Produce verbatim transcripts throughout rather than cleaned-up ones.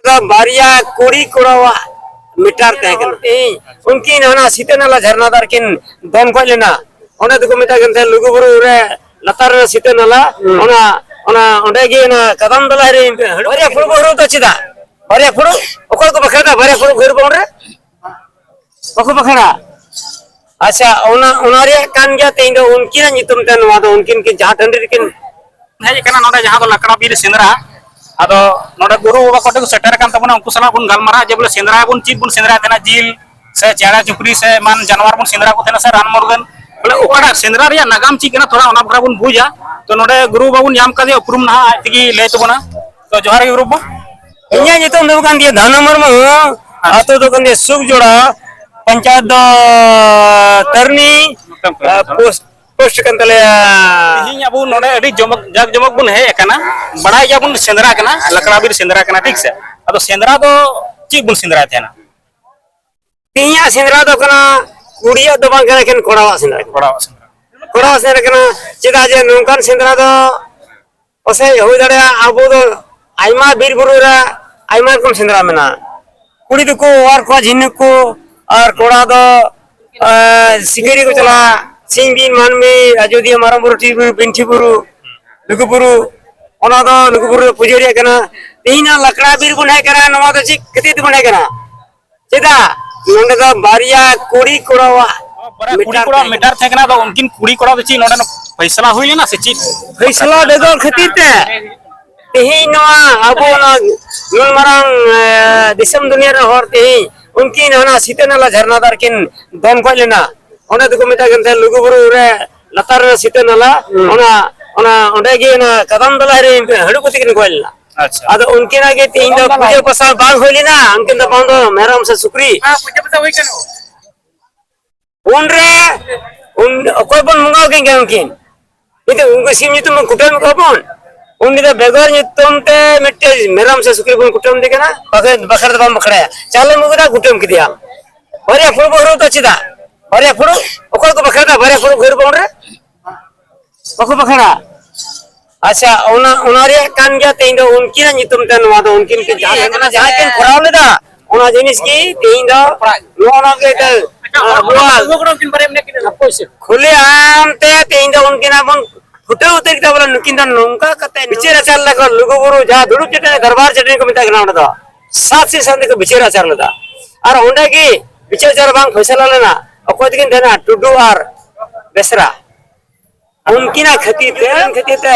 ᱵᱟᱨᱭᱟ ᱠᱩᱲᱤ ᱠᱚᱲᱟᱣᱟᱜ ᱢᱮᱴᱟᱨ ᱛᱟᱦᱮᱸ ᱠᱟᱱᱟ᱾ ᱛᱮᱦᱮᱧ ᱩᱱᱠᱤᱱ ᱦᱟᱱᱟ ᱥᱤᱛᱟᱹ ᱱᱟᱞᱟ ᱡᱷᱟᱨᱱᱟ ᱫᱟᱨ ᱠᱤᱱ ᱫᱚᱱ ᱜᱚᱡ ᱞᱮᱱᱟ᱾ ᱚᱸᱰᱮ ᱫᱚᱠᱚ ᱢᱮᱛᱟᱜ ᱠᱟᱱ ᱛᱟᱦᱮᱸ ᱞᱩᱜᱩ ᱵᱩᱨᱩ ᱨᱮ ᱞᱟᱛᱟᱨ ᱨᱮ ᱥᱤᱛᱟᱹ ᱱᱟᱞᱟ᱾ ᱦᱩᱸ᱾ ᱚᱱᱟ ᱚᱱᱟ ᱚᱸᱰᱮ ᱜᱮ ᱚᱱᱟ ᱠᱟᱫᱟᱢ ᱫᱟᱞᱟ ᱨᱮ ᱵᱟᱨᱭᱟ ᱯᱷᱩᱲᱩᱜ ᱵᱚ ᱦᱩᱲᱩ ᱫᱚ ᱪᱮᱫᱟᱜ? ᱵᱟᱨᱭᱟ ᱯᱷᱩᱲᱩᱜ ᱚᱠᱚᱭ ᱠᱚ ᱵᱟᱠᱷᱮᱲ ᱫᱟ? ᱵᱟᱨᱭᱟ ᱯᱷᱩᱲᱩᱜ ᱜᱷᱟᱹᱨ ᱵᱚᱱ ᱨᱮ ᱵᱟᱠᱚ ᱵᱟᱠᱷᱮᱲᱟ᱾ ᱟᱪᱪᱷᱟ, ᱚᱱᱟ ᱚᱱᱟ ᱨᱮᱭᱟᱜ ᱠᱟᱱ ᱜᱮᱭᱟ᱾ ᱛᱮᱦᱮᱧ ᱫᱚ ᱩᱱᱠᱤᱱᱟᱜ ᱧᱩᱛᱩᱢ ᱛᱮ ᱱᱚᱣᱟ ᱫᱚ ᱩᱱᱠᱤᱱ ᱠᱤᱱ ᱡᱟᱦᱟᱸ ᱴᱟᱺᱰᱤ ᱨᱮᱠᱤᱱ ᱦᱮᱡ ᱟᱠᱟᱱᱟ ᱱᱚᱰᱮ ᱡᱟᱦᱟᱸ ᱫᱚ ᱞᱟᱠᱲᱟ ᱵᱤᱨ ᱥᱮᱸᱫᱽᱨᱟ᱾ ᱟᱫᱚ ᱱᱚᱰᱮ ᱜᱩᱨᱩ ᱵᱟᱵᱟ ᱠᱚᱴᱷᱮᱱ ᱠᱚ ᱥᱮᱴᱮᱨ ᱟᱠᱟᱱ ᱛᱟᱵᱚᱱᱟ, ᱩᱱᱠᱩ ᱥᱟᱞᱟᱜ ᱵᱚᱱ ᱜᱟᱞᱢᱟᱨᱟᱜᱼᱟ ᱡᱮ ᱵᱚᱞᱮ ᱥᱮᱸᱫᱽᱨᱟᱭᱟᱵᱚᱱ, ᱪᱮᱫ ᱵᱚᱱ ᱥᱮᱸᱫᱽᱨᱟᱭ ᱛᱟᱦᱮᱱᱟ, ᱡᱤᱞ ᱥᱮ ᱪᱮᱬᱮ ᱪᱩᱯᱲᱤ ᱥᱮ ᱮᱢᱟᱱ ᱡᱟᱱᱣᱟᱨ ᱵᱚᱱ ᱥᱮᱸᱫᱽᱨᱟ ᱠᱚ ᱛᱟᱦᱮᱱᱟ ᱥᱮ ᱨᱟᱱ ᱢᱩᱨᱜᱟᱹᱱ, ᱵᱚᱞᱮ ᱚᱠᱟᱴᱟᱜ ᱥᱮᱸᱫᱽᱨᱟ ᱨᱮᱭᱟᱜ ᱱᱟᱜᱟᱢ ᱪᱮᱫ ᱠᱟᱱᱟ ᱛᱷᱚᱲᱟ ᱚᱱᱟ ᱵᱟᱠᱷᱨᱟ ᱵᱚᱱ ᱵᱩᱡᱟ᱾ ᱛᱚ ᱱᱚᱰᱮ ᱜᱩᱨᱩ ᱵᱟᱵᱟ ᱵᱚᱱ ᱧᱟᱢ ᱠᱟᱫᱮᱭᱟ, ᱩᱯᱨᱩᱢ ᱱᱟᱦᱟᱜ ᱟᱡ ᱛᱮᱜᱮ ᱞᱟᱹᱭ ᱛᱟᱵᱚᱱᱟ᱾ ᱛᱚ ᱡᱚᱦᱟᱨ ᱜᱮ ᱜᱩᱨᱩ ᱵᱟᱵᱟ᱾ ᱤᱧᱟᱹᱜ ᱧᱩᱛᱩᱢ ᱫᱚ ᱠᱟᱱ ᱜᱮᱭᱟ ᱫᱷᱟᱱᱩ ᱢᱩᱨᱢᱩ᱾ ᱟᱪᱪᱷᱟ᱾ ᱟᱛᱳ ᱫᱚ ᱠᱟᱱ ᱜᱮᱭᱟ ᱥᱩᱠᱡᱳᱲᱟ, ᱯᱚᱧᱪᱟᱭᱮᱛ ᱫᱚ ᱛᱟᱨᱱᱤ, ᱱᱚᱛᱮᱢ ᱠᱚᱭᱚᱜ ᱟᱨ ᱞᱮᱱᱠᱷᱟᱱ᱾ ᱯᱳᱥᱴ, ᱯᱳᱥᱴ ᱠᱟᱱ ᱛᱟᱞᱮᱭᱟ᱾ ᱛᱮᱦᱮᱧ ᱟᱵᱚ ᱱᱚᱰᱮ ᱟᱹᱰᱤ ᱡᱚᱢᱚᱠ, ᱡᱟᱠ ᱡᱚᱢᱚᱠ ᱵᱚᱱ ᱦᱮᱡ ᱟᱠᱟᱱᱟ᱾ ᱵᱟᱲᱟᱭ ᱜᱮᱭᱟᱵᱚᱱ ᱥᱮᱸᱫᱽᱨᱟ ᱠᱟᱱᱟ, ᱞᱟᱠᱲᱟ ᱵᱤᱨ ᱥᱮᱸᱫᱽᱨᱟ ᱠᱟᱱᱟ, ᱴᱷᱤᱠ ᱥᱮ? ᱟᱫᱚ ᱥᱮᱸᱫᱽᱨᱟ ᱫᱚ ᱪᱮᱫ ᱵᱚᱱ ᱥᱮᱸᱫᱽᱨᱟᱭ ᱛᱟᱦᱮᱱᱟ? ᱛᱮᱦᱮᱧᱟᱜ ᱥᱮᱸᱫᱽᱨᱟ ᱫᱚ ᱠᱟᱱᱟ ᱠᱩᱲᱤᱭᱟᱜ ᱫᱚ ᱵᱟᱝ ᱠᱟᱱᱟ, ᱮᱠᱮᱱ ᱠᱚᱲᱟᱣᱟᱜ ᱥᱮᱸᱫᱽᱨᱟ ᱠᱟᱱᱟ᱾ ᱠᱚᱲᱟᱣᱟᱜ ᱥᱮᱸᱫᱽᱨᱟ᱾ ᱠᱚᱲᱟᱣᱟᱜ ᱥᱮᱸᱫᱽᱨᱟ ᱠᱟᱱᱟ᱾ ᱪᱮᱫᱟᱜ ᱡᱮ ᱱᱚᱝᱠᱟᱱ ᱥᱮᱸᱫᱽᱨᱟ ᱫᱚ ᱯᱟᱥᱮᱡ ᱦᱩᱭ ᱫᱟᱲᱮᱭᱟᱜᱼᱟ, ᱟᱵᱚ ᱫᱚ ᱟᱭᱢᱟ ᱵᱤᱨ ᱵᱩᱨᱩ ᱨᱮ ᱟᱭᱢᱟ ᱨᱚᱠᱚᱢ ᱥᱮᱸᱫᱽᱨᱟ ᱢᱮᱱᱟᱜᱼᱟ᱾ ᱠᱩᱲᱤ ᱫᱚᱠᱚ ᱚᱣᱟᱨ ᱠᱚᱣᱟ ᱡᱷᱤᱱᱩᱠ ᱠᱚ, ᱟᱨ ᱠᱚᱲᱟ ᱫᱚ, ᱟᱨ ᱥᱤᱠᱟᱹᱨᱤ ᱠᱚ ᱪᱟᱞᱟᱜᱼᱟ, ᱥᱤᱧ ᱵᱤᱨ ᱢᱟᱹᱱᱢᱤ, ᱟᱡᱚᱫᱤᱭᱟᱹ, ᱢᱟᱨᱟᱝ ᱵᱩᱨᱩ, ᱴᱤ ᱵᱩᱨᱩ, ᱵᱤᱱᱴᱷᱤ ᱵᱩᱨᱩ, ᱞᱩᱜᱩ ᱵᱩᱨᱩ, ᱚᱱᱟ ᱫᱚ ᱞᱩᱜᱩ ᱵᱩᱨᱩ ᱫᱚ ᱯᱩᱡᱟᱹ ᱨᱮᱭᱟᱜ ᱠᱟᱱᱟ᱾ ᱛᱮᱦᱮᱧ ᱱᱚᱣᱟ ᱞᱟᱠᱲᱟ ᱵᱤᱨ ᱵᱚᱱ ᱦᱮᱡ ᱠᱟᱱᱟ, ᱱᱚᱣᱟ ᱫᱚ ᱪᱮᱫ ᱠᱷᱟᱹᱛᱤᱨ ᱛᱮᱵᱚᱱ ᱦᱮᱡ ᱠᱟᱱᱟ? ᱪᱮᱫᱟᱜ ᱱᱚᱰᱮ ᱫᱚ ᱵᱟᱨᱭᱟ ᱠᱩᱲᱤ ᱠᱚᱲᱟᱣᱟᱜ ᱵᱟᱨᱭᱟ ᱠᱩᱲᱤ ᱢᱮᱴᱟᱨ ᱠᱚᱲᱟ ᱛᱟᱦᱮᱸ ᱠᱟᱱᱟ᱾ ᱢᱮᱴᱟᱨ ᱛᱟᱦᱮᱸ ᱠᱟᱱᱟ, ᱟᱫᱚ ᱩᱱᱠᱤᱱ ᱠᱩᱲᱤ ᱠᱚᱲᱟ ᱫᱚ ᱪᱮᱫ ᱱᱚᱰᱮ ᱯᱷᱟᱭᱥᱟᱞᱟ ᱦᱩᱭ ᱞᱮᱱᱟ ᱥᱮ ᱪᱮᱫ? ᱯᱷᱟᱭᱥᱟᱞᱟ ᱵᱮᱜᱚᱨ ᱠᱷᱟᱹᱛᱤᱨ ᱛᱮ ᱛᱮᱦᱮᱧ ᱱᱚᱣᱟ ᱟᱵᱚ ᱱᱚᱣᱟ ᱱᱩᱱ ᱢᱟᱨᱟᱝ, ᱮ, ᱫᱤᱥᱚᱢ ᱫᱩᱱᱤᱭᱟᱹ ᱨᱮᱱ ᱦᱚᱲ ᱛᱮᱦᱮᱧ ᱩᱱᱠᱤᱱ ᱦᱟᱱᱟ ᱥᱤᱛᱟᱹ ᱱᱟᱞᱟ ᱡᱷᱟᱨᱱᱟ ᱫᱟᱨ ᱠᱤᱱ ᱫᱚᱱ ᱜᱚᱡ ᱞᱮᱱᱟ᱾ ᱚᱸᱰᱮ ᱫᱚᱠᱚ ᱢᱮᱛᱟᱜ ᱠᱟᱱ ᱛᱟᱦᱮᱸᱫ ᱞᱩᱜᱩ ᱵᱩᱨᱩ ᱨᱮ ᱞᱟᱛᱟᱨ ᱨᱮ ᱥᱤᱛᱟᱹ ᱱᱟᱞᱟ, ᱦᱩᱸ᱾ ᱚᱱᱟ, ᱚᱱᱟ, ᱚᱸᱰᱮ ᱜᱮ ᱚᱱᱟ ᱠᱟᱫᱟᱢ ᱫᱟᱞᱟ ᱨᱮ ᱦᱟᱹᱲᱩᱵ ᱠᱟᱛᱮ ᱠᱤᱱ ᱜᱚᱡ ᱞᱮᱱᱟ᱾ ᱟᱪᱪᱷᱟ᱾ ᱟᱫᱚ ᱩᱱᱠᱤᱱᱟᱜ ᱜᱮ ᱛᱮᱦᱮᱧ ᱫᱚ ᱯᱩᱡᱟᱹ ᱯᱟᱥᱟ ᱵᱟᱝ ᱦᱩᱭ ᱞᱮᱱᱟ, ᱩᱱᱠᱤᱱ ᱫᱚ ᱵᱟᱝ ᱫᱚ ᱢᱮᱨᱚᱢ ᱥᱮ ᱥᱩᱠᱨᱤ᱾ ᱦᱮᱸ, ᱯᱩᱡᱟᱹ ᱯᱟᱥᱟ ᱦᱩᱭ ᱠᱟᱱᱟ᱾ ᱩᱱᱨᱮ ᱩᱱ ᱚᱠᱚᱭ ᱵᱚᱱ ᱵᱚᱸᱜᱟ ᱟᱹᱠᱤᱱ ᱠᱟᱱᱟ ᱩᱱᱠᱤᱱ? ᱱᱤᱛᱚᱜ ᱩᱱᱠᱩ ᱥᱤᱢ ᱧᱩᱛᱩᱢ ᱵᱚᱱ ᱠᱩᱴᱟᱹᱢ ᱠᱚᱣᱟ ᱵᱚᱱ, ᱩᱱᱤ ᱫᱚ ᱵᱮᱜᱚᱨ ᱧᱩᱛᱩᱢ ᱛᱮ ᱢᱤᱫᱴᱮᱡ ᱢᱮᱨᱚᱢ ᱥᱮ ᱥᱩᱠᱨᱤ ᱵᱚᱱ ᱠᱩᱴᱟᱹᱢ ᱫᱮ ᱠᱟᱱᱟ, ᱵᱟᱠᱷᱮᱲ, ᱵᱟᱠᱷᱮᱲ ᱫᱚ ᱵᱟᱢ ᱵᱟᱠᱷᱮᱲᱟᱭᱟ᱾ ᱪᱟᱣᱞᱮᱢ ᱟᱹᱜᱩ ᱠᱮᱫᱟ, ᱠᱩᱴᱟᱹᱢ ᱠᱮᱫᱮᱭᱟᱢ᱾ ᱵᱟᱨᱭᱟ ᱯᱷᱩᱲᱩᱜ ᱵᱚ ᱦᱩᱲᱩ ᱫᱚ ᱪᱮᱫᱟᱜ? ᱵᱟᱨᱭᱟ ᱯᱷᱩᱲᱩᱜ ᱚᱠᱚᱭ ᱠᱚ ᱵᱟᱠᱷᱮᱲ ᱫᱟ? ᱵᱟᱨᱭᱟ ᱯᱷᱩᱲᱩᱜ ᱜᱷᱟᱹᱨ ᱵᱚᱱ ᱨᱮ ᱵᱟᱠᱚ ᱵᱟᱠᱷᱮᱲᱟ᱾ ᱟᱪᱪᱷᱟ, ᱚᱱᱟ, ᱚᱱᱟ ᱨᱮᱭᱟᱜ ᱠᱟᱱ ᱜᱮᱭᱟ᱾ ᱛᱮᱦᱮᱧ ᱫᱚ ᱩᱱᱠᱤᱱᱟᱜ ᱧᱩᱛᱩᱢ ᱛᱮ ᱱᱚᱣᱟ ᱫᱚ ᱩᱱᱠᱤᱱ ᱠᱤᱱ ᱡᱟᱦᱟᱸ, ᱡᱟᱦᱟᱸ ᱠᱤᱱ ᱠᱚᱨᱟᱣ ᱞᱮᱫᱟ, ᱚᱱᱟ ᱡᱤᱱᱤᱥ ᱜᱮ ᱛᱮᱦᱮᱧ ᱫᱚ ᱱᱚᱜᱼᱚ ᱱᱚᱣᱟ ᱜᱮ ᱟᱵᱚᱣᱟᱜ ᱠᱷᱩᱞᱮ ᱟᱢ ᱛᱮ ᱛᱮᱦᱮᱧ ᱫᱚ ᱩᱱᱠᱤᱱᱟᱜ ᱵᱚᱱ ᱯᱷᱩᱴᱟᱹᱣ ᱩᱛᱟᱹᱨ ᱠᱮᱫᱟ᱾ ᱵᱚᱞᱮ ᱱᱩᱠᱤᱱ ᱫᱚ ᱱᱚᱝᱠᱟ ᱠᱟᱛᱮ ᱵᱤᱪᱟᱹᱨ ᱟᱪᱟᱨ ᱞᱮᱠᱟ ᱞᱩᱜᱩ ᱵᱩᱨᱩ ᱡᱟᱦᱟᱸ ᱫᱩᱲᱩᱵ ᱪᱟᱹᱴᱟᱹᱱᱤ ᱫᱚᱨᱵᱟᱨ ᱪᱟᱹᱴᱟᱹᱱᱤ ᱠᱚ ᱢᱮᱛᱟᱜ ᱠᱟᱱᱟ, ᱚᱸᱰᱮ ᱫᱚ ᱥᱟᱛ ᱥᱤᱥᱟᱱ ᱛᱮᱠᱚ ᱵᱤᱪᱟᱹᱨ ᱟᱪᱟᱨ ᱞᱮᱫᱟ᱾ ᱟᱨ ᱚᱸᱰᱮ ᱜᱮ ᱵᱤᱪᱟᱹᱨ ᱟᱪᱟᱨ ᱵᱟᱝ ᱯᱷᱚᱭᱥᱟᱞᱟ ᱞᱮᱱᱟ᱾ ᱚᱠᱚᱭ ᱛᱟᱹᱠᱤᱱ ᱛᱟᱦᱮᱱᱟ? ᱴᱩᱰᱩ ᱟᱨ ᱵᱮᱥᱨᱟ᱾ ᱩᱱᱠᱤᱱᱟᱜ ᱠᱷᱟᱹᱛᱤᱨ ᱛᱮ, ᱩᱱᱠᱤᱱ ᱠᱷᱟᱹᱛᱤᱨ ᱛᱮ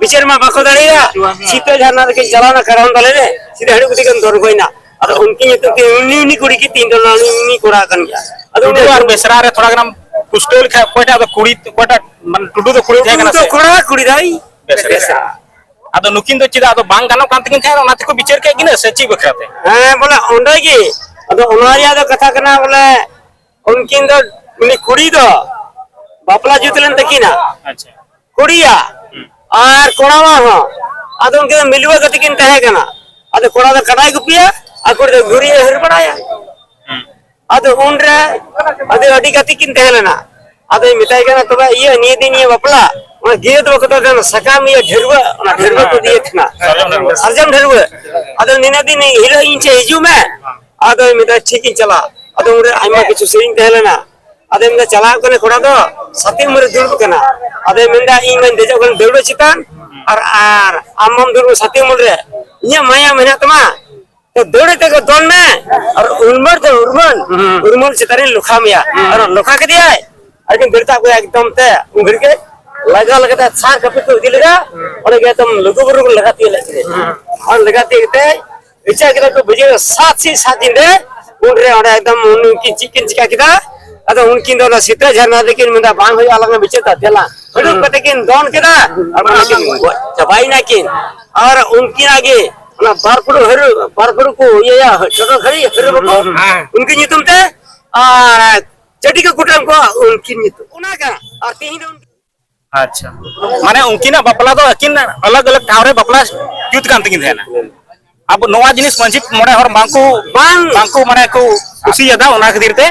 ᱵᱤᱪᱟᱹᱨ ᱢᱟ ᱵᱟᱠᱚ ᱫᱟᱲᱮᱭᱟᱜᱼᱟ᱾ ᱥᱤᱛᱟᱹ ᱡᱷᱟᱨᱱᱟ ᱨᱮᱠᱤᱱ ᱪᱟᱞᱟᱣᱱᱟ, ᱠᱟᱨᱚᱱ ᱛᱟᱞᱮ ᱨᱮ ᱥᱤᱫᱷᱟᱹ ᱦᱟᱹᱲᱩ ᱠᱟᱛᱮ ᱠᱤᱱ ᱫᱚᱨᱜᱚᱭᱱᱟ᱾ ᱟᱫᱚ ᱩᱱᱠᱤᱱ ᱧᱩᱛᱩᱢ ᱛᱮ ᱩᱱᱤ, ᱩᱱᱤ ᱠᱩᱲᱤ ᱜᱮ ᱛᱤᱧ ᱫᱚ ᱩᱱᱤ, ᱩᱱᱤ ᱠᱚᱲᱟ ᱠᱟᱱ ᱜᱮᱭᱟ᱾ ᱟᱫᱚ ᱩᱱᱤ ᱴᱩᱰᱩ ᱟᱨ ᱵᱮᱥᱨᱟ ᱨᱮ ᱛᱷᱚᱲᱟ ᱜᱟᱱ ᱯᱩᱥᱴᱟᱹᱣ ᱞᱮᱠᱷᱟᱡ, ᱚᱠᱚᱭᱴᱟᱜ ᱫᱚ ᱠᱩᱲᱤ, ᱚᱠᱚᱭᱴᱟᱜ ᱢᱟᱱᱮ ᱴᱩᱰᱩ ᱫᱚ ᱠᱩᱲᱤ ᱛᱟᱦᱮᱸ ᱠᱟᱱᱟ ᱥᱮ? ᱠᱚᱲᱟ, ᱠᱩᱲᱤ ᱫᱟᱭ ᱵᱮᱥᱨᱟ᱾ ᱵᱮᱥᱨᱟ᱾ ᱟᱫᱚ ᱱᱩᱠᱤᱱ ᱫᱚ ᱪᱮᱫᱟᱜ ᱟᱫᱚ ᱵᱟᱝ ᱜᱟᱱᱚᱜ ᱠᱟᱱ ᱛᱟᱹᱠᱤᱱ ᱛᱟᱦᱮᱸᱫ, ᱚᱱᱟ ᱛᱮᱠᱚ ᱵᱤᱪᱟᱹᱨ ᱠᱮᱫ ᱠᱤᱱᱟ ᱥᱮ ᱪᱮᱫ ᱵᱟᱠᱷᱨᱟ ᱛᱮ? ᱦᱮᱸ, ᱵᱚᱞᱮ ᱚᱸᱰᱮ ᱜᱮ᱾ ᱟᱫᱚ ᱚᱱᱟ ᱨᱮᱭᱟᱜ ᱫᱚ ᱠᱟᱛᱷᱟ ᱠᱟᱱᱟ, ᱵᱚᱞᱮ ᱩᱱᱠᱤᱱ ᱫᱚ, ᱩᱱᱤ ᱠᱩᱲᱤ ᱫᱚ ᱵᱟᱯᱞᱟ ᱡᱩᱛ ᱞᱮᱱ ᱛᱟᱹᱠᱤᱱᱟ᱾ ᱟᱪᱪᱷᱟ᱾ ᱠᱩᱲᱤᱭᱟᱜ᱾ ᱦᱩᱸ᱾ ᱟᱨ ᱠᱚᱲᱟᱣᱟᱜ ᱦᱚᱸ᱾ ᱟᱫᱚ ᱩᱱᱠᱤᱱ ᱫᱚ ᱢᱤᱞᱣᱟᱹ ᱠᱟᱛᱮ ᱠᱤᱱ ᱛᱟᱦᱮᱸ ᱠᱟᱱᱟ᱾ ᱟᱫᱚ ᱠᱚᱲᱟ ᱫᱚ ᱠᱟᱰᱟᱭ ᱜᱩᱯᱤᱭᱟ ᱟᱨ ᱠᱩᱲᱤ ᱫᱚ ᱜᱷᱩᱲᱤᱭᱟᱹ ᱦᱟᱹᱨ ᱵᱟᱲᱟᱭᱟ᱾ ᱦᱩᱸ᱾ ᱟᱫᱚ ᱩᱱᱨᱮ ᱟᱹᱰᱤ, ᱟᱹᱰᱤ ᱜᱟᱛᱮ ᱠᱤᱱ ᱛᱟᱦᱮᱸ ᱞᱮᱱᱟ᱾ ᱟᱫᱚᱭ ᱢᱮᱛᱟᱭ ᱠᱟᱱᱟ, "ᱛᱚᱵᱮ ᱤᱭᱟᱹ, ᱱᱤᱭᱟᱹ ᱫᱤᱱ ᱤᱭᱟᱹ ᱵᱟᱯᱞᱟ, ᱚᱱᱟ ᱜᱤᱨᱟᱹ ᱫᱚ ᱵᱟᱠᱚ ᱫᱚᱦᱚᱭ ᱛᱟᱦᱮᱱᱟ, ᱥᱟᱠᱟᱢ ᱤᱭᱟᱹ ᱰᱷᱟᱹᱨᱣᱟᱹᱜ, ᱚᱱᱟ ᱰᱷᱟᱹᱨᱣᱟᱹᱜ ᱠᱚ ᱤᱭᱟᱹ ᱛᱟᱦᱮᱱᱟ, ᱥᱟᱨᱡᱚᱢ ᱰᱷᱟᱹᱨᱣᱟᱹᱜ᱾ ᱥᱟᱨᱡᱚᱢ ᱰᱷᱟᱹᱨᱣᱟᱹᱜ᱾ ᱟᱫᱚ ᱱᱤᱱᱟᱹ ᱫᱤᱱ ᱦᱤᱞᱳᱜ ᱤᱧ ᱴᱷᱮᱱ ᱦᱤᱡᱩᱜ ᱢᱮ᱾" ᱟᱫᱚᱭ ᱢᱮᱛᱟᱭ, "ᱴᱷᱤᱠ, ᱤᱧ ᱪᱟᱞᱟᱜᱼᱟ᱾" ᱟᱫᱚ ᱩᱱᱨᱮ ᱟᱭᱢᱟ ᱠᱤᱪᱷᱩ ᱥᱮᱨᱮᱧ ᱛᱟᱦᱮᱸ ᱞᱮᱱᱟ᱾ ᱟᱫᱚᱭ ᱢᱮᱱᱫᱟ, ᱪᱟᱞᱟᱣ ᱠᱟᱱᱟ ᱠᱚᱲᱟ ᱫᱚ, ᱥᱟᱛᱮ ᱩᱢᱮᱨ ᱨᱮ ᱫᱩᱲᱩᱵ ᱠᱟᱱᱟ᱾ ᱟᱫᱚᱭ ᱢᱮᱱᱫᱟ, ᱤᱧ ᱢᱟᱧ ᱫᱮᱡᱚᱜ ᱠᱟᱱᱟ ᱫᱟᱹᱣᱲᱟᱹ ᱪᱮᱛᱟᱱ, ᱟᱨ, ᱟᱨ ᱟᱢ ᱢᱟᱢ ᱫᱩᱲᱩᱵ ᱥᱟᱛᱮ ᱩᱢᱮᱨ ᱨᱮ, ᱤᱧᱟᱹᱜ ᱢᱟᱭᱟ ᱢᱮᱱᱟᱜ ᱛᱟᱢᱟ, ᱛᱚ ᱫᱟᱹᱲ ᱛᱮᱜᱮ ᱫᱚᱱ ᱢᱮ, ᱟᱨ ᱩᱨᱢᱟᱹᱞ ᱛᱮ ᱩᱨᱢᱟᱹᱞ, ᱦᱩᱸ᱾ ᱩᱨᱢᱟᱹᱞ ᱪᱮᱛᱟᱱ ᱨᱤᱧ ᱞᱚᱠᱷᱟ ᱢᱮᱭᱟ᱾ ᱦᱩᱸ᱾ ᱟᱨ ᱞᱚᱠᱷᱟ ᱠᱮᱫᱮᱭᱟᱭ, ᱟᱨ ᱠᱤᱱ ᱫᱟᱹᱲ ᱛᱟᱵ ᱠᱮᱫᱟ ᱮᱠᱫᱚᱢ ᱛᱮ, ᱩᱱ ᱜᱷᱟᱹᱲᱤᱡ ᱜᱮ ᱞᱟᱜᱟ ᱞᱮᱠᱟᱛᱮ ᱥᱟᱨ ᱠᱟᱹᱯᱤ ᱠᱚ ᱤᱫᱤ ᱞᱮᱫᱟ, ᱚᱸᱰᱮ ᱜᱮ ᱮᱠᱫᱚᱢ ᱞᱩᱜᱩ ᱵᱩᱨᱩ ᱠᱚ ᱞᱟᱜᱟ ᱛᱤᱭᱳᱜ ᱞᱮᱫ ᱠᱤᱱᱟ᱾ ᱦᱩᱸ᱾ ᱟᱨ ᱞᱟᱜᱟ ᱛᱤᱭᱳᱜ ᱠᱟᱛᱮ ᱤᱪᱪᱷᱟ ᱠᱮᱫᱟ ᱠᱚ ᱵᱩᱡᱷᱟᱹᱣ ᱥᱟᱛ ᱥᱤᱧ ᱥᱟᱛ ᱧᱤᱫᱟᱹ, ᱩᱱᱨᱮ ᱚᱸᱰᱮ ᱮᱠᱫᱚᱢ ᱩᱱᱠᱤᱱ ᱪᱮᱫ ᱠᱤᱱ ᱪᱤᱠᱟ ᱠᱮᱫᱟ? ᱟᱫᱚ ᱩᱱᱠᱤᱱ ᱫᱚ ᱚᱱᱟ ᱥᱤᱛᱟᱹ ᱡᱷᱟᱨᱱᱟ ᱨᱮᱠᱤᱱ ᱢᱮᱱᱫᱟ, "ᱵᱟᱝ ᱦᱩᱭᱩᱜᱼᱟ, ᱟᱞᱟᱝ ᱵᱤᱪᱟᱹᱨ ᱫᱟ, ᱫᱮᱞᱟ᱾" ᱦᱩᱰᱩᱝ ᱠᱟᱛᱮ ᱠᱤᱱ ᱫᱚᱱ ᱠᱮᱫᱟ, ᱟᱨ ᱚᱱᱟ ᱠᱤᱱ ᱜᱚᱡ ᱪᱟᱵᱟᱭᱮᱱᱟ ᱠᱤᱱ᱾ ᱟᱨ ᱩᱱᱠᱤᱱᱟᱜ ᱜᱮ ᱚᱱᱟ ᱵᱟᱨ ᱯᱷᱩᱲᱩ ᱦᱟᱹᱨᱩ, ᱵᱟᱨ ᱯᱷᱩᱲᱩ ᱠᱚ ᱤᱭᱟᱹᱭᱟ, ᱪᱚᱰᱚᱨ ᱦᱟᱹᱨᱤ, ᱦᱟᱹᱨᱩ ᱵᱟᱠᱚ, ᱦᱮᱸ᱾ ᱩᱱᱠᱤᱱ ᱧᱩᱛᱩᱢ ᱛᱮ, ᱟᱨ ᱪᱟᱹᱰᱤ ᱠᱚ ᱠᱩᱴᱟᱹᱢ ᱠᱚᱣᱟ ᱩᱱᱠᱤᱱ ᱧᱩᱛᱩᱢ᱾ ᱚᱱᱟ ᱠᱟᱱᱟ᱾ ᱟᱨ ᱛᱮᱦᱮᱧ ᱫᱚ ᱟᱪᱪᱷᱟ, ᱢᱟᱱᱮ ᱩᱱᱠᱤᱱᱟᱜ ᱵᱟᱯᱞᱟ ᱫᱚ ᱟᱹᱠᱤᱱ ᱟᱞᱟᱜᱽ ᱟᱞᱟᱜᱽ ᱴᱷᱟᱶ ᱨᱮ ᱵᱟᱯᱞᱟ ᱡᱩᱛ ᱠᱟᱱ ᱛᱟᱹᱠᱤᱱ ᱛᱟᱦᱮᱱᱟ᱾ ᱟᱵᱚ ᱱᱚᱣᱟ ᱡᱤᱱᱤᱥ ᱢᱟᱹᱡᱷᱤ ᱢᱚᱬᱮ ᱦᱚᱲ ᱵᱟᱝᱠᱚ, ᱵᱟᱝ᱾ ᱵᱟᱝᱠᱚ ᱢᱟᱱᱮ ᱠᱚ ᱠᱩᱥᱤᱭᱟᱫᱟ, ᱚᱱᱟ ᱠᱷᱟᱹᱛᱤᱨ ᱛᱮ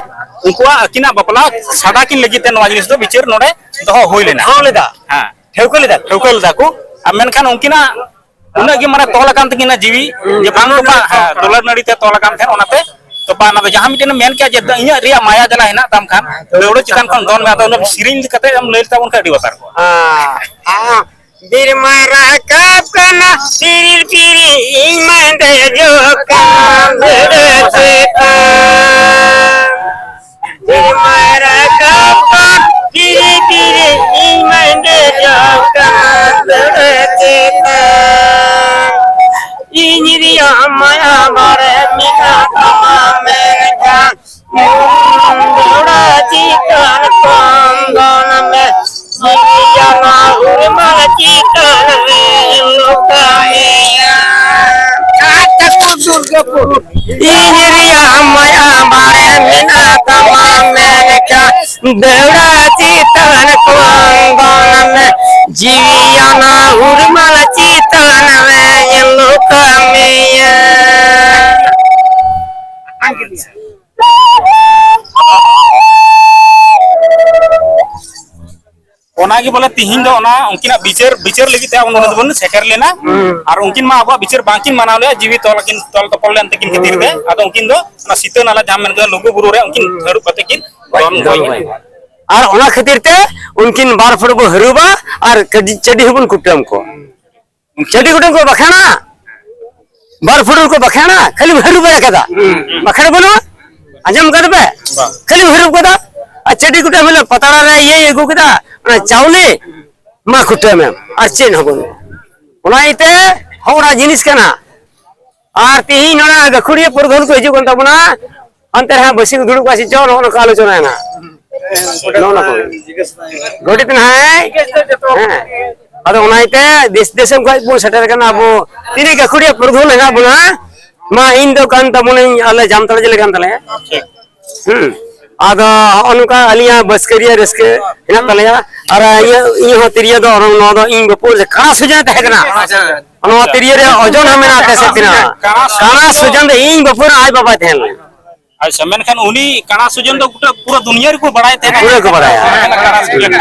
ᱩᱱᱠᱩᱣᱟᱜ ᱟᱹᱠᱤᱱᱟᱜ ᱵᱟᱯᱞᱟ ᱥᱟᱰᱟ ᱠᱤᱱ ᱞᱟᱹᱜᱤᱫ ᱛᱮ ᱱᱚᱣᱟ ᱡᱤᱱᱤᱥ ᱫᱚ ᱵᱤᱪᱟᱹᱨ ᱱᱚᱰᱮ ᱫᱚᱦᱚ ᱦᱩᱭ ᱞᱮᱱᱟ᱾ ᱴᱷᱟᱶ ᱞᱮᱫᱟ᱾ ᱦᱮᱸ᱾ ᱴᱷᱟᱹᱣᱠᱟᱹ ᱞᱮᱫᱟ᱾ ᱴᱷᱟᱹᱣᱠᱟᱹ ᱞᱮᱫᱟ ᱠᱚ᱾ ᱟᱨ ᱢᱮᱱᱠᱷᱟᱱ ᱩᱱᱠᱤᱱᱟᱜ ᱩᱱᱟᱹᱜ ᱜᱮ ᱢᱟᱱᱮ ᱛᱚᱞ ᱟᱠᱟᱱ ᱛᱟᱹᱠᱤᱱᱟ ᱡᱤᱣᱤ, ᱡᱮ ᱵᱟᱝ ᱛᱚᱯᱟᱜ, ᱦᱮᱸ, ᱫᱩᱞᱟᱹᱲ ᱱᱟᱹᱲᱤ ᱛᱮ ᱛᱚᱞ ᱟᱠᱟᱱ ᱛᱟᱦᱮᱸᱫ᱾ ᱚᱱᱟᱛᱮ ᱛᱚᱯᱟᱜ, ᱚᱱᱟ ᱫᱚ ᱡᱟᱦᱟᱸ ᱢᱤᱫᱴᱮᱱ ᱮᱢ ᱢᱮᱱ ᱠᱮᱜᱼᱟ ᱡᱮ ᱤᱧᱟᱹᱜ ᱨᱮᱭᱟᱜ ᱢᱟᱭᱟ ᱡᱟᱞᱟ ᱦᱮᱱᱟᱜ ᱛᱟᱢ ᱠᱷᱟᱱ, ᱫᱟᱹᱣᱲᱟᱹ ᱪᱮᱛᱟᱱ ᱠᱷᱚᱱ ᱫᱚᱱ ᱢᱮ᱾ ᱟᱫᱚ ᱚᱱᱟ ᱥᱮᱨᱮᱧ ᱠᱟᱛᱮ ᱮᱢ ᱞᱟᱹᱭ ᱛᱟᱵᱚᱱ ᱠᱷᱟᱱ ᱟᱹᱰᱤ ᱵᱟᱛᱟᱨ ᱠᱚᱜᱼᱟ᱾ ᱦᱮᱸ, ᱦᱮᱸ᱾ ᱵᱤᱨ ᱢᱟ ᱨᱟᱠᱟᱵ ᱠᱟᱱᱟ, ᱯᱤᱨᱤᱞ ᱯᱤᱨᱤᱞ ᱤᱧ ᱢᱟᱧ ᱫᱮᱡᱚᱜ ᱠᱟᱱᱟ ᱫᱟᱹᱣᱲᱟᱹ ᱪᱮᱛᱟᱱ᱾ ᱵᱤᱨ ᱢᱟ ᱨᱟᱠᱟᱵ ᱠᱟᱱᱟ, ᱯᱤᱨᱤᱞ ᱯᱤᱨᱤᱞ ᱤᱧ ᱢᱟᱧ ᱫᱮᱡᱚᱜ ᱠᱟᱱᱟ ᱫᱟᱹᱣᱲᱟᱹ ᱪᱮᱛᱟᱱ᱾ ᱤᱧ ᱨᱮᱭᱟᱜ ᱢᱟᱭᱟ ᱵᱟᱨᱮ ᱢᱮᱱᱟᱜ ᱛᱟᱢᱟ ᱢᱮᱱᱠᱷᱟᱱ ᱫᱟᱹᱣᱲᱟᱹ ᱪᱮᱛᱟᱱ ᱠᱷᱚᱱ ᱫᱚᱱ ᱢᱮ, ᱡᱤᱣᱤ ᱡᱟᱱᱣᱟ ᱩᱨᱢᱟᱞ ᱪᱮᱛᱟᱱ ᱨᱮ ᱞᱚᱠᱷᱟ ᱢᱮᱭᱟ᱾ ᱤᱧ ᱨᱮᱭᱟᱜ ᱢᱟᱭᱟ ᱵᱟᱨᱮ ᱢᱮᱱᱟᱜ ᱛᱟᱢᱟ ᱢᱮᱱᱠᱷᱟᱱ ᱫᱟᱹᱣᱲᱟᱹ ᱪᱮᱛᱟᱱ ᱠᱷᱚᱱ ᱫᱚᱱ ᱢᱮ, ᱡᱤᱣᱤ ᱡᱟᱱᱣᱟ ᱩᱨᱢᱟᱞ ᱪᱮᱛᱟᱱ ᱨᱮ ᱞᱚᱠᱷᱟ ᱢᱮᱭᱟ᱾ ᱚᱱᱟᱜᱮ ᱵᱚᱞᱮ ᱛᱤᱦᱤᱧ ᱫᱚ ᱚᱱᱟ ᱩᱱᱠᱤᱱᱟᱜ ᱵᱤᱪᱟᱹᱨ, ᱵᱤᱪᱟᱹᱨ ᱞᱟᱹᱜᱤᱫ ᱛᱮ ᱟᱵᱚ ᱱᱚᱰᱮ ᱫᱚᱵᱚᱱ ᱥᱮᱴᱮᱨ ᱞᱮᱱᱟ᱾ ᱦᱩᱸ᱾ ᱟᱨ ᱩᱱᱠᱤᱱ ᱢᱟ ᱟᱵᱚᱣᱟᱜ ᱵᱤᱪᱟᱹᱨ ᱵᱟᱝᱠᱤᱱ ᱢᱟᱱᱟᱣ ᱞᱮᱫᱼᱟ, ᱡᱤᱣᱤ ᱛᱚᱞ ᱟᱹᱠᱤᱱ, ᱛᱚᱞ ᱛᱚᱯᱚᱞ ᱞᱮᱱ ᱛᱟᱹᱠᱤᱱ ᱠᱷᱟᱹᱛᱤᱨ ᱛᱮ᱾ ᱦᱩᱸ᱾ ᱟᱫᱚ ᱩᱱᱠᱤᱱ ᱫᱚ ᱚᱱᱟ ᱥᱤᱛᱟᱹ ᱱᱟᱞᱟ ᱡᱟᱦᱟᱸ ᱢᱮᱱ ᱠᱟᱫᱟ ᱞᱩᱜᱩ ᱵᱩᱨᱩ ᱨᱮ ᱩᱱᱠᱤᱱ ᱦᱩᱸ᱾ ᱦᱟᱹᱨᱩᱵ ᱠᱟᱛᱮ ᱠᱤᱱ ᱫᱚᱱ ᱫᱚᱱ ᱜᱚᱡ ᱮᱱᱟ᱾ ᱜᱚᱡ᱾ ᱟᱨ ᱚᱱᱟ ᱠᱷᱟᱹᱛᱤᱨ ᱛᱮ ᱩᱱᱠᱤᱱ ᱵᱟᱨ ᱯᱷᱩᱴ ᱵᱚ ᱦᱟᱹᱨᱩᱵᱟ ᱟᱨ ᱪᱟᱹᱰᱤ, ᱪᱟᱹᱰᱤ ᱦᱚᱸᱵᱚᱱ ᱠᱩᱴᱟᱹᱢ ᱠᱚᱣᱟ᱾ ᱪᱟᱹᱰᱤ ᱠᱩᱴᱟᱹᱢ ᱠᱚ ᱵᱟᱠᱷᱮᱲᱟ, ᱵᱟᱨ ᱯᱷᱩᱴ ᱠᱚ ᱵᱟᱠᱷᱮᱲᱟ, ᱠᱷᱟᱹᱞᱤ ᱦᱟᱹᱨᱩᱵ ᱵᱟᱲᱟ ᱠᱟᱫᱟ᱾ ᱦᱩᱸ᱾ ᱵᱟᱠᱷᱮᱲ ᱵᱟᱹᱱᱩᱜᱼᱟ? ᱟᱸᱡᱚᱢ ᱠᱟᱫᱟ ᱯᱮ? ᱵᱟᱝ᱾ ᱠᱷᱟᱹᱞᱤ ᱦᱟᱹᱨᱩᱵ ᱠᱟᱫᱟ᱾ ᱟᱨ ᱪᱟᱹᱰᱤ ᱠᱩᱴᱟᱹᱢ ᱦᱤᱞᱳᱜ ᱯᱟᱛᱲᱟ ᱨᱮ ᱤᱭᱟᱹᱭ ᱟᱹᱜᱩ ᱠᱮᱫᱟ, ᱚᱱᱟ ᱪᱟᱣᱞᱮ, ᱢᱟ ᱠᱩᱴᱟᱹᱢ ᱮᱢ, ᱟᱨ ᱪᱮᱫ ᱦᱚᱸ ᱵᱟᱹᱱᱩᱜᱼᱟ᱾ ᱚᱱᱟ ᱤᱭᱟᱹᱛᱮ ᱦᱚᱲᱟᱜ ᱡᱤᱱᱤᱥ ᱠᱟᱱᱟ᱾ ᱟᱨ ᱛᱤᱦᱤᱧ ᱚᱱᱟ ᱜᱟᱹᱠᱷᱩᱲᱤᱭᱟᱹ ᱯᱨᱚᱫᱷᱟᱱ ᱠᱚ ᱦᱤᱡᱩᱜ ᱠᱟᱱ ᱛᱟᱵᱚᱱᱟ, ᱦᱟᱱᱛᱮ ᱨᱮ ᱦᱟᱸᱜ ᱵᱟᱹᱥᱤ ᱠᱚ ᱫᱩᱲᱩᱵ ᱠᱚᱜᱼᱟ ᱥᱮ ᱪᱚ, ᱱᱚᱜᱼᱚ ᱱᱚᱝᱠᱟ ᱟᱞᱳᱪᱚᱱᱟᱭᱮᱱᱟ᱾ ᱱᱚᱜᱼᱚ ᱱᱚᱝᱠᱟ᱾ ᱜᱚᱰᱮᱛ ᱱᱟᱦᱟᱭ, ᱦᱮᱸ᱾ ᱟᱫᱚ ᱚᱱᱟ ᱤᱭᱟᱹᱛᱮ ᱫᱮᱥ ᱫᱤᱥᱚᱢ ᱠᱷᱚᱱ ᱵᱚᱱ ᱥᱮᱴᱮᱨ ᱟᱠᱟᱱᱟ ᱟᱵᱚ ᱛᱤᱱᱟᱹᱜ ᱜᱟᱹᱠᱷᱩᱲᱤᱭᱟᱹ ᱯᱨᱚᱫᱷᱟᱱ ᱦᱮᱱᱟᱜ ᱵᱚᱱᱟ᱾ ᱢᱟ ᱤᱧ ᱫᱚ ᱠᱟᱱ ᱛᱟᱵᱚᱱᱟᱹᱧ, ᱟᱞᱮ ᱡᱟᱢᱛᱟᱲᱟ ᱡᱮᱞᱟ ᱠᱟᱱ ᱛᱟᱞᱮᱭᱟ᱾ ᱴᱷᱤᱠ᱾ ᱦᱩᱸ᱾ ᱟᱫᱚ ᱦᱚᱸᱜᱼᱚ ᱱᱚᱝᱠᱟ ᱟᱹᱞᱤᱧᱟᱜ ᱵᱟᱹᱥᱠᱟᱹ ᱨᱮᱭᱟᱜ ᱨᱟᱹᱥᱠᱟᱹ ᱦᱮᱱᱟᱜ ᱛᱟᱞᱮᱭᱟ᱾ ᱟᱨ ᱤᱧᱟᱹᱜ, ᱤᱧ ᱦᱚᱸ ᱛᱤᱨᱭᱳ ᱫᱚ ᱱᱚᱣᱟ ᱫᱚ ᱤᱧ ᱵᱟᱹᱯᱩ ᱠᱟᱬᱟ ᱥᱩᱡᱟᱹ ᱛᱟᱦᱮᱸ ᱠᱟᱱᱟ᱾ ᱱᱚᱣᱟ ᱛᱤᱨᱭᱳ ᱨᱮ ᱳᱡᱚᱱ ᱦᱚᱸ ᱢᱮᱱᱟᱜᱼᱟ, ᱛᱮᱥᱮᱫ ᱛᱮᱱᱟᱜ᱾ ᱠᱟᱬᱟ ᱥᱩᱡᱟᱹ ᱫᱚ ᱤᱧ ᱵᱟᱹᱯᱩ ᱨᱮᱱ ᱟᱡ ᱵᱟᱵᱟᱭ ᱛᱟᱦᱮᱸ ᱞᱮᱱᱟ᱾ ᱟᱪᱪᱷᱟ, ᱢᱮᱱᱠᱷᱟᱱ ᱩᱱᱤ ᱠᱟᱬᱟ ᱥᱩᱡᱚᱱ ᱫᱚ ᱜᱚᱴᱟ ᱯᱩᱨᱟᱹ ᱫᱩᱱᱤᱭᱟᱹ ᱨᱮᱠᱚ ᱵᱟᱲᱟᱭ ᱛᱟᱦᱮᱱᱟ᱾ ᱯᱩᱨᱟᱹ ᱠᱚ ᱵᱟᱲᱟᱭᱟ᱾ ᱦᱮᱸ, ᱠᱟᱬᱟ ᱥᱩᱡᱚᱱ᱾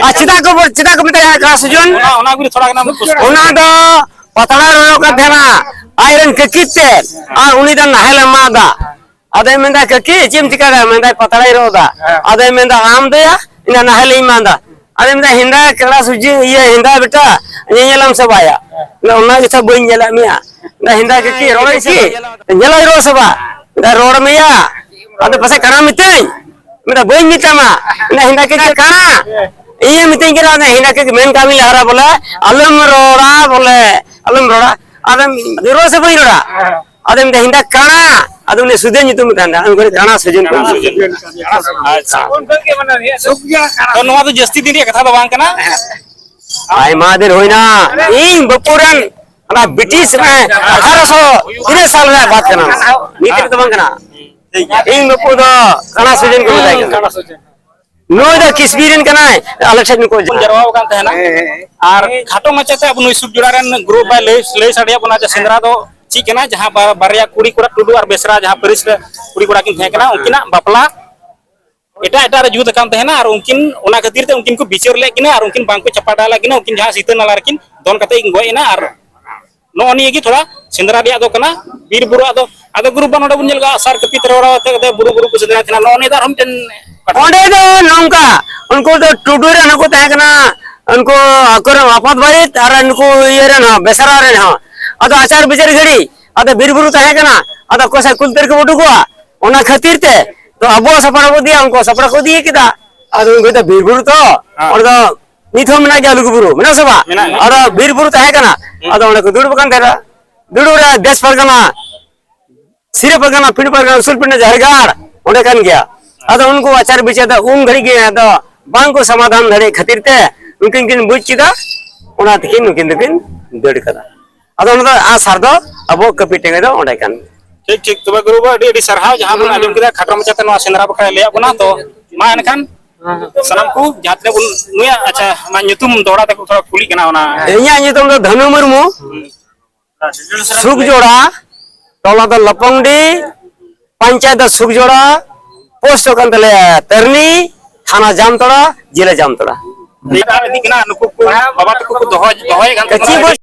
ᱟᱨ ᱪᱮᱫᱟᱜ ᱠᱚ ᱵᱚ-, ᱪᱮᱫᱟᱜ ᱠᱚ ᱢᱮᱛᱟᱭᱟ ᱠᱟᱬᱟ ᱥᱩᱡᱚᱱ? ᱚᱱᱟ, ᱚᱱᱟ ᱜᱮ ᱛᱷᱚᱲᱟ ᱜᱟᱱ ᱚᱱᱟ ᱫᱚ ᱯᱟᱛᱲᱟ ᱨᱚᱲᱚ ᱠᱟᱱ ᱛᱟᱦᱮᱱᱟ, ᱟᱡ ᱨᱮᱱ ᱠᱟᱹᱠᱤ ᱛᱮ, ᱟᱨ ᱩᱱᱤ ᱫᱚ ᱱᱟᱦᱮᱞ ᱮ ᱢᱟᱜ ᱮᱫᱟ᱾ ᱟᱫᱚᱭ ᱢᱮᱱᱫᱟ, "ᱠᱟᱹᱠᱤ, ᱪᱮᱫ ᱮᱢ ᱪᱤᱠᱟᱹᱭᱫᱟ?" ᱢᱮᱱᱫᱟᱭ, "ᱯᱟᱛᱲᱟᱧ ᱨᱚᱜ ᱮᱫᱟ᱾" ᱟᱫᱚᱭ ᱢᱮᱱᱫᱟ, "ᱟᱢ ᱫᱚᱭᱟ, ᱤᱧ ᱫᱚ ᱱᱟᱦᱮᱞ ᱤᱧ ᱢᱟᱜ ᱮᱫᱟ᱾" ᱟᱫᱚᱭ ᱢᱮᱱᱫᱟ, "ᱦᱮᱸᱫᱟ ᱠᱟᱬᱟ ᱥᱩᱡᱤ, ᱤᱭᱟᱹ, ᱦᱮᱸᱫᱟ ᱵᱮᱴᱟ, ᱧᱮᱧᱮᱞᱟᱢ ᱥᱮ ᱵᱟᱭᱟ?" ᱢᱮᱱᱫᱟ, "ᱚᱱᱟ ᱜᱮᱛᱚ ᱵᱟᱹᱧ ᱧᱮᱞᱮᱫ ᱢᱮᱭᱟ᱾" ᱢᱮᱱᱫᱟ, "ᱦᱮᱸᱫᱟ ᱠᱟᱹᱠᱤ, ᱨᱚᱲᱟᱹᱧ ᱥᱮ ᱧᱮᱞᱟᱹᱧ ᱨᱚᱲ ᱥᱮ ᱵᱟᱝ?" ᱢᱮᱱᱫᱟ, "ᱨᱚᱲ ᱢᱮᱭᱟ, ᱟᱫᱚ ᱯᱟᱥᱮᱡ ᱠᱟᱬᱟ ᱢᱮᱛᱟᱹᱧ?" ᱢᱮᱱᱫᱟ, "ᱵᱟᱹᱧ ᱢᱮᱛᱟᱢᱟ᱾" ᱢᱮᱱᱫᱟ, "ᱦᱮᱸᱫᱟ ᱠᱟᱹᱠᱤ ᱠᱟᱬᱟ, ᱤᱧᱮ ᱢᱤᱛᱟᱹᱧ ᱠᱟᱱᱟ, ᱦᱮᱸᱫᱟ ᱠᱟᱹᱠᱤ ᱢᱮᱱ ᱠᱟᱜ ᱢᱮ ᱞᱟᱦᱟᱨᱮ ᱵᱚᱞᱮ, ᱟᱞᱚᱢ ᱨᱚᱲᱟ ᱵᱚᱞᱮ, ᱟᱞᱚᱢ ᱨᱚᱲᱟ᱾" ᱟᱫᱚᱢ ᱨᱚᱲ ᱥᱮ ᱵᱟᱹᱧ ᱨᱚᱲᱟ? ᱟᱫᱚ ᱢᱤᱫᱴᱮᱱ ᱦᱮᱸᱫᱟ ᱠᱟᱬᱟ, ᱟᱫᱚ ᱩᱱᱤ ᱥᱩᱫᱷᱟᱹ ᱧᱩᱛᱩᱢ ᱛᱟᱦᱮᱸᱱᱟ, ᱩᱱᱠᱩ ᱠᱟᱬᱟ ᱥᱩᱡᱚᱱ ᱠᱚ᱾ ᱠᱟᱬᱟ ᱥᱩᱡᱚᱱ᱾ ᱟᱪᱪᱷᱟ᱾ ᱛᱚ ᱱᱚᱣᱟ ᱫᱚ ᱡᱟᱹᱥᱛᱤ ᱫᱤᱱ ᱨᱮᱭᱟᱜ ᱠᱟᱛᱷᱟ ᱫᱚ ᱵᱟᱝ ᱠᱟᱱᱟ᱾ ᱟᱭᱢᱟ ᱫᱤᱱ ᱦᱩᱭᱱᱟ, ᱤᱧ ᱵᱟᱹᱯᱩ ᱨᱮᱱ ᱚᱱᱟ ᱵᱨᱤᱴᱤᱥ ᱨᱮ ᱟᱴᱷᱟᱨᱚᱥᱚ ᱛᱤᱱᱟᱹᱜ ᱥᱟᱞ ᱨᱮᱭᱟᱜ ᱵᱟᱛ ᱠᱟᱱᱟ, ᱱᱤᱛ ᱨᱮ ᱫᱚ ᱵᱟᱝ ᱠᱟᱱᱟ᱾ ᱤᱧ ᱵᱟᱹᱯᱩ ᱫᱚ ᱠᱟᱬᱟ ᱥᱩᱡᱚᱱ ᱠᱚ ᱢᱮᱛᱟᱭ ᱠᱟᱱᱟ᱾ ᱱᱩᱭ ᱫᱚ ᱠᱤᱥᱵᱤ ᱨᱮᱱ ᱠᱟᱱᱟᱭ, ᱟᱞᱮ ᱴᱷᱮᱱ ᱠᱚ ᱵᱚᱱ ᱡᱟᱨᱣᱟ ᱟᱠᱟᱱ ᱛᱟᱦᱮᱱᱟ᱾ ᱟᱨ ᱠᱷᱟᱴᱚ ᱢᱟᱪᱷᱟᱛᱮ ᱟᱵᱚ ᱱᱩᱭ ᱥᱩᱠ ᱡᱚᱲᱟ ᱨᱮᱱ ᱜᱨᱩᱯ ᱵᱟᱭ ᱞᱟᱹᱭ, ᱞᱟᱹᱭ ᱥᱟᱰᱮᱭᱟᱜ ᱵᱚᱱᱟ ᱡᱮ ᱥᱮᱸᱫᱽᱨᱟ ᱫᱚ ᱪᱮᱫ ᱠᱟᱱᱟ, ᱡᱟᱦᱟᱸ ᱵᱟ-, ᱵᱟᱨᱭᱟ ᱠᱩᱲᱤ ᱠᱚᱲᱟ, ᱴᱩᱰᱩ ᱟᱨ ᱵᱮᱥᱨᱟ, ᱡᱟᱦᱟᱸ ᱯᱟᱹᱨᱤᱥ ᱨᱮ ᱠᱩᱲᱤ ᱠᱚᱲᱟ ᱠᱤᱱ ᱛᱟᱦᱮᱸ ᱠᱟᱱᱟ, ᱩᱱᱠᱤᱱᱟᱜ ᱵᱟᱯᱞᱟ ᱮᱴᱟᱜ ᱮᱴᱟᱜ ᱨᱮ ᱡᱩᱛ ᱟᱠᱟᱱ ᱛᱟᱦᱮᱱᱟ᱾ ᱟᱨ ᱩᱱᱠᱤᱱ ᱚᱱᱟ ᱠᱷᱟᱹᱛᱤᱨ ᱛᱮ ᱩᱱᱠᱤᱱ ᱠᱚ ᱵᱤᱪᱟᱹᱨ ᱞᱮᱫ ᱠᱤᱱᱟ ᱟᱨ ᱩᱱᱠᱤᱱ ᱵᱟᱝ ᱠᱚ ᱪᱟᱯᱟᱰᱟ ᱞᱮᱫ ᱠᱤᱱᱟ, ᱩᱱᱠᱤᱱ ᱡᱟᱦᱟᱸ ᱥᱤᱛᱟᱹ ᱱᱟᱞᱟ ᱨᱮᱠᱤᱱ ᱫᱚᱱ ᱠᱟᱛᱮ ᱠᱤᱱ ᱜᱚᱡ ᱮᱱᱟ᱾ ᱟᱨ ᱱᱚᱜᱼᱚ ᱱᱤᱭᱟᱹ ᱜᱮ ᱛᱷᱚᱲᱟ ᱥᱮᱸᱫᱽᱨᱟ ᱨᱮᱭᱟᱜ ᱫᱚ ᱠᱟᱱᱟ᱾ ᱵᱤᱨ ᱵᱩᱨᱩ ᱟᱫᱚ, ᱟᱫᱚ ᱜᱩᱨᱩ ᱵᱟᱵᱟ ᱱᱚᱰᱮ ᱵᱚᱱ ᱧᱮᱞ ᱠᱟᱜᱼᱟ, ᱥᱟᱨ ᱠᱟᱹᱯᱤ ᱛᱮ ᱨᱚᱲ ᱟᱛᱮ ᱠᱟᱛᱮ ᱵᱩᱨᱩ ᱵᱩᱨᱩ ᱠᱚ ᱥᱮᱸᱫᱽᱨᱟ ᱛᱟᱦᱮᱱᱟ᱾ ᱱᱚᱜᱼᱚ ᱱᱤᱭᱟᱹ ᱫᱚ ᱟᱨᱦᱚᱸ ᱢᱤᱫᱴᱮᱱ ᱠᱟᱛᱷᱟ᱾ ᱚᱸᱰᱮ ᱫᱚ ᱱᱚᱝᱠᱟ, ᱩᱱᱠᱩ ᱫᱚ ᱴᱩᱰᱩ ᱨᱮᱱ ᱦᱚᱸᱠᱚ ᱛᱟᱦᱮᱸ ᱠᱟᱱᱟ, ᱩᱱᱠᱩ ᱟᱠᱚ ᱨᱮᱱ ᱟᱯᱟᱛ ᱵᱟᱨᱮᱛ ᱟᱨ ᱱᱩᱠᱩ ᱤᱭᱟᱹ ᱨᱮᱱ ᱦᱚᱸ, ᱵᱮᱥᱨᱟ ᱨᱮᱱ ᱦᱚᱸ᱾ ᱟᱫᱚ ᱟᱪᱟᱨ ᱵᱤᱪᱟᱹᱨ ᱜᱷᱟᱹᱲᱤ, ᱟᱫᱚ ᱵᱤᱨ ᱵᱩᱨᱩ ᱛᱟᱦᱮᱸ ᱠᱟᱱᱟ, ᱟᱫᱚ ᱚᱠᱚᱭ ᱥᱟᱶ ᱠᱩᱞ ᱛᱟᱹᱨ ᱠᱚ ᱩᱰᱩᱠᱚᱜᱼᱟ, ᱚᱱᱟ ᱠᱷᱟᱹᱛᱤᱨ ᱛᱮ ᱛᱚ ᱟᱵᱚ ᱥᱟᱯᱲᱟᱣ ᱠᱚ ᱤᱫᱤᱭᱟ, ᱩᱱᱠᱩ ᱥᱟᱯᱲᱟᱣ ᱠᱚ ᱤᱫᱤ ᱠᱮᱫᱟ᱾ ᱟᱫᱚ ᱩᱱᱠᱩ ᱫᱚ ᱵᱤᱨ ᱵᱩᱨᱩ ᱛᱚ, ᱦᱮᱸ᱾ ᱚᱸᱰᱮ ᱫᱚ ᱱᱤᱛ ᱦᱚᱸ ᱢᱮᱱᱟᱜ ᱜᱮᱭᱟ ᱞᱩᱜᱩ ᱵᱩᱨᱩ, ᱢᱮᱱᱟᱜ ᱥᱮ ᱵᱟᱝ? ᱢᱮᱱᱟᱜ ᱜᱮᱭᱟ᱾ ᱟᱫᱚ ᱵᱤᱨ ᱵᱩᱨᱩ ᱛᱟᱦᱮᱸ ᱠᱟᱱᱟ, ᱦᱩᱸ᱾ ᱟᱫᱚ ᱚᱸᱰᱮ ᱠᱚ ᱫᱩᱲᱩᱵ ᱟᱠᱟᱱ ᱛᱟᱦᱮᱸᱱᱟ᱾ ᱫᱩᱲᱩᱵ ᱨᱮ ᱫᱮᱥ ᱯᱟᱨᱜᱟᱱᱟ, ᱥᱤᱨᱟᱹ ᱯᱟᱨᱜᱟᱱᱟ, ᱯᱤᱲ ᱯᱟᱨᱜᱟᱱᱟ, ᱩᱥᱩᱞ ᱯᱤᱸᱰᱟᱹ ᱡᱟᱦᱮᱨ ᱜᱟᱲ ᱚᱸᱰᱮ ᱠᱟᱱ ᱜᱮᱭᱟ᱾ ᱟᱫᱚ ᱩᱱᱠᱩ ᱟᱪᱟᱨ ᱵᱤᱪᱟᱹᱨ ᱫᱚ ᱩᱱ ᱜᱷᱟᱹᱲᱤᱡ ᱜᱮ ᱟᱫᱚ ᱵᱟᱝ ᱠᱚ ᱥᱚᱢᱟᱫᱷᱟᱱ ᱫᱟᱲᱮᱭᱟᱜ ᱠᱷᱟᱹᱛᱤᱨ ᱛᱮ ᱩᱱᱠᱤᱱ ᱠᱤᱱ ᱵᱩᱡᱽ ᱠᱮᱫᱟ, ᱚᱱᱟ ᱛᱮᱠᱤᱱ ᱱᱩᱠᱤᱱ ᱫᱚᱠᱤᱱ ᱫᱟᱹᱲ ᱠᱟᱫᱟ᱾ ᱟᱫᱚ ᱚᱱᱟ ᱫᱚ ᱟᱸᱜ ᱥᱟᱨ ᱫᱚ ᱟᱵᱚ ᱠᱟᱹᱯᱤ ᱴᱮᱸᱜᱟ ᱫᱚ ᱚᱸᱰᱮ ᱠᱟᱱ ᱜᱮᱭᱟ᱾ ᱴᱷᱤᱠ, ᱴᱷᱤᱠ᱾ ᱛᱚᱵᱮ ᱜᱩᱨᱩ ᱵᱟᱵᱟ, ᱟᱹᱰᱤ, ᱟᱹᱰᱤ ᱥᱟᱨᱦᱟᱣ, ᱡᱟᱦᱟᱸ ᱵᱚᱱ ᱟᱸᱡᱚᱢ ᱠᱮᱫᱟ, ᱠᱷᱟᱴᱚ ᱢᱟᱪᱷᱟᱛᱮ ᱱᱚᱣᱟ ᱥᱮᱸᱫᱽᱨᱟ ᱵᱟᱠᱷᱨᱟ ᱞᱟᱹᱭᱟᱫ ᱵᱚᱱᱟ᱾ ᱛᱚ ᱢᱟ ᱮᱱᱠᱷᱟᱱ ᱥᱟᱱᱟᱢ ᱠᱚ ᱡᱟᱦᱟᱸ ᱛᱤᱱᱟᱹᱜ ᱵᱚᱱ ᱱᱩᱭᱟᱜ, ᱟᱪᱪᱷᱟ, ᱚᱱᱟ ᱧᱩᱛᱩᱢ ᱫᱚᱦᱲᱟ ᱛᱮᱠᱚ ᱛᱷᱚᱲᱟ ᱠᱩᱞᱤᱜ ᱠᱟᱱᱟ ᱚᱱᱟ᱾ ᱤᱧᱟᱹᱜ ᱧᱩᱛᱩᱢ ᱫᱚ ᱫᱷᱟᱹᱱᱩ ᱢᱩᱨᱢᱩ, ᱥᱩᱠᱡᱚᱲᱟ, ᱴᱚᱞᱟ ᱫᱚ ᱞᱚᱯᱚᱝᱰᱤ, ᱯᱚᱧᱪᱟᱭᱮᱛ ᱫᱚ ᱥᱩᱠᱡᱚᱲᱟ, ᱯᱳᱥᱴ ᱠᱟᱱ ᱛᱟᱞᱮᱭᱟ ᱛᱟᱹᱨᱱᱤ, ᱛᱷᱟᱱᱟ ᱡᱟᱢᱛᱚᱲᱟ, ᱡᱮᱞᱟ ᱡᱟᱢᱛᱚᱲᱟ᱾ ᱱᱮᱛᱟᱨ ᱤᱫᱤ ᱠᱟᱱᱟ, ᱱᱩᱠᱩ ᱠᱚ ᱵᱟᱵᱟ ᱛᱟᱠᱚ ᱠᱚ ᱫᱚᱦᱚ, ᱫᱚᱦᱚᱭᱮᱫ ᱠᱟᱱ ᱛᱟᱦᱮᱱᱟ᱾ ᱪᱮᱫ ᱵᱚ-